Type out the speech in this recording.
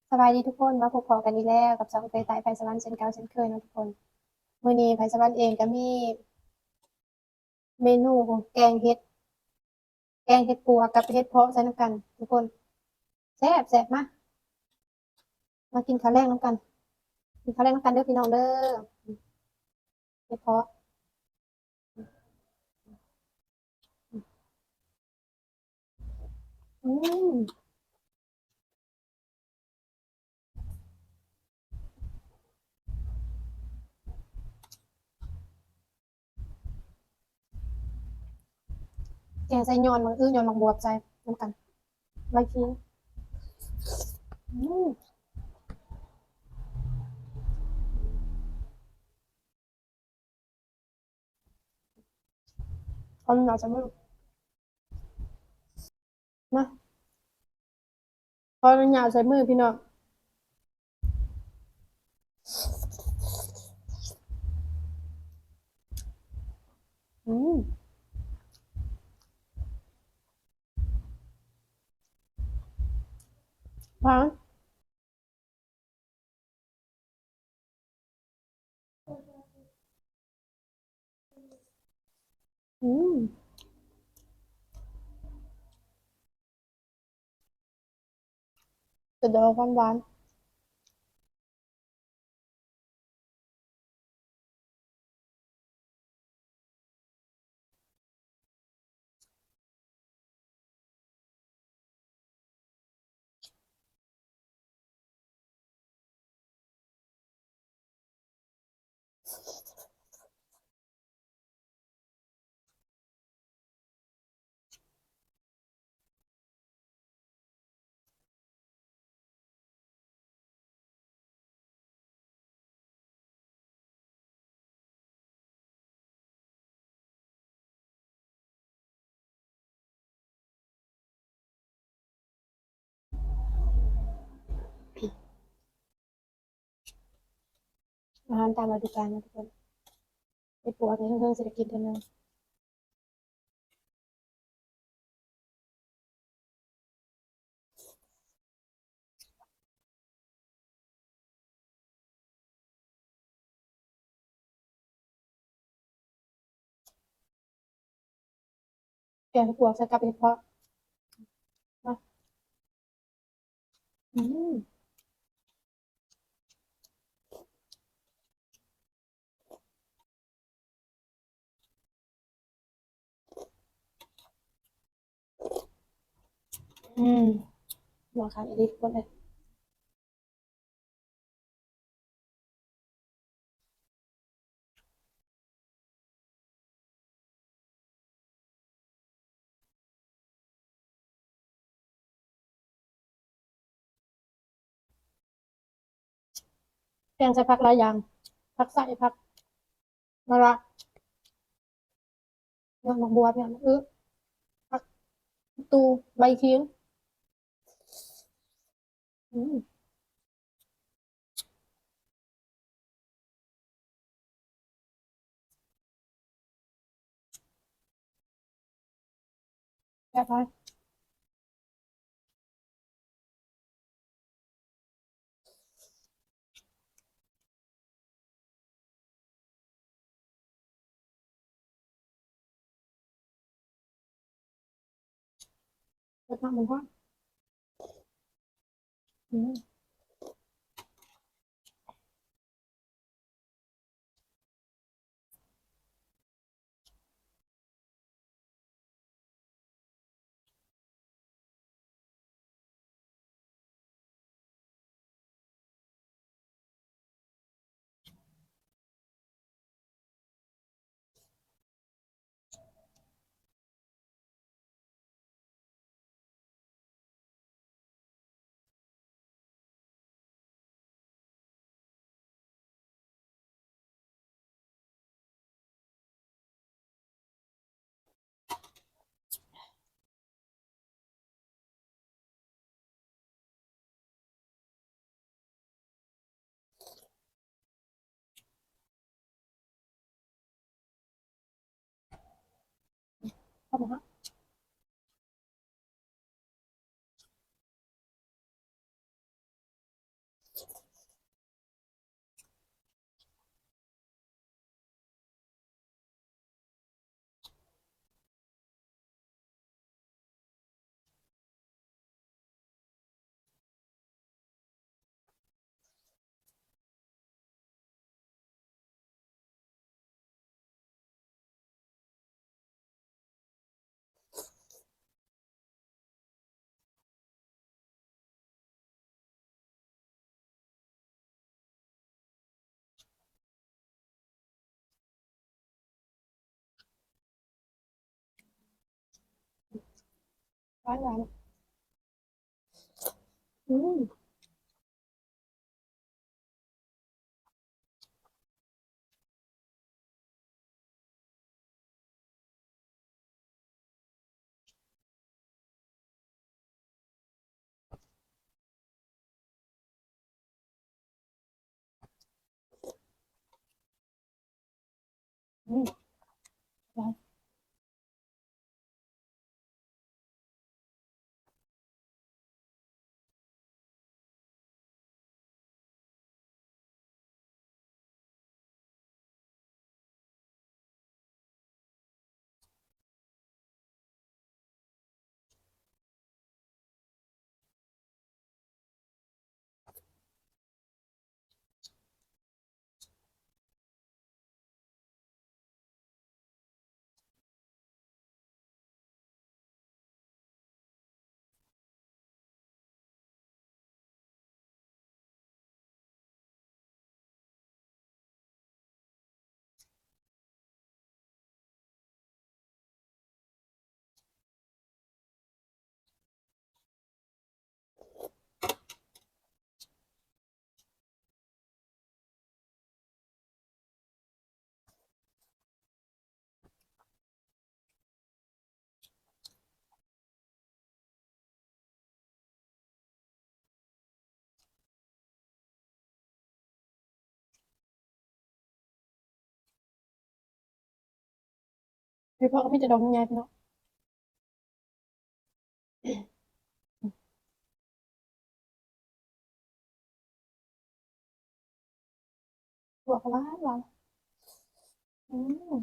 ສະບາຍດີທຸກຄົນ ມາພົບພໍ້ກັນອີກແລ້ວກັບຊ່ອງເຄີຍໃຕ້ໄພສະຫວັນເຊັ່ນເກົ່າເຊັ່ນເຄີຍເນາະທຸກຄົນ. ມື້ນີ້ໄພສະຫວັນເອງກໍມີເມນູແກງເຫັດ ແກງເຫັດປວກກັບເຫັດເຜາະໃສ່ນຳກັນທຸກຄົນ ແຊບໆ ມາ ມາກິນເຂົ້າແລງນຳກັນ ກິນເຂົ້າແລງນຳກັນເດີພີ່ນ້ອງເດີ. ເຫັດເຜາະ ອືມ ແກງໃສ່ຍອດໝາກອຶ ຍອດໝາກບວບໃສ່ນຳກັນ ໃບຂີງ ອືມ. ຂໍອະນຸຍາດໃສ່ມື ມາ ຂໍອະນຸຍາດໃສ່ມືພີ່ນ້ອງ. ອືມ ຫວານ. ອືມ ເປັນດອກຫວານໆ. ອາຫານຕາມລະດູການເນາະທຸກຄົນ ເຮັດປວກນີ້ເທິງໆ ຊິໄດ້ກິນເທື່ອໜຶ່ງ. ແກງເຫັດປວກໃສ່ກັບເຫັດເຜາະ ອືມ. ອືມ ບໍ່ຂາດອີ່ຫຼີທຸກຄົນເອີຍ ແກງໃສ່ຜັກຫຼາຍຢ່າງ ຜັກໄຊ ຜັກມະລະ ຍອດໝາກບວບ ຍອດໝາກອຶ ຜັກຕູ ໃບຂີງ ອືມ. ແຊບຫຼາຍ ເປີດນ້ຳມັນຮ້ອນ ອືມ. ເຂົ້າມາຫາ. ວານໆ ອືມ. ອືມ ຫວານ. ເພາະມີແຕ່ດອກໃຫຍ່ໆ ພີ່ນ້ອງ. ຖົ່ວກໍຫວານໆ ອືມ.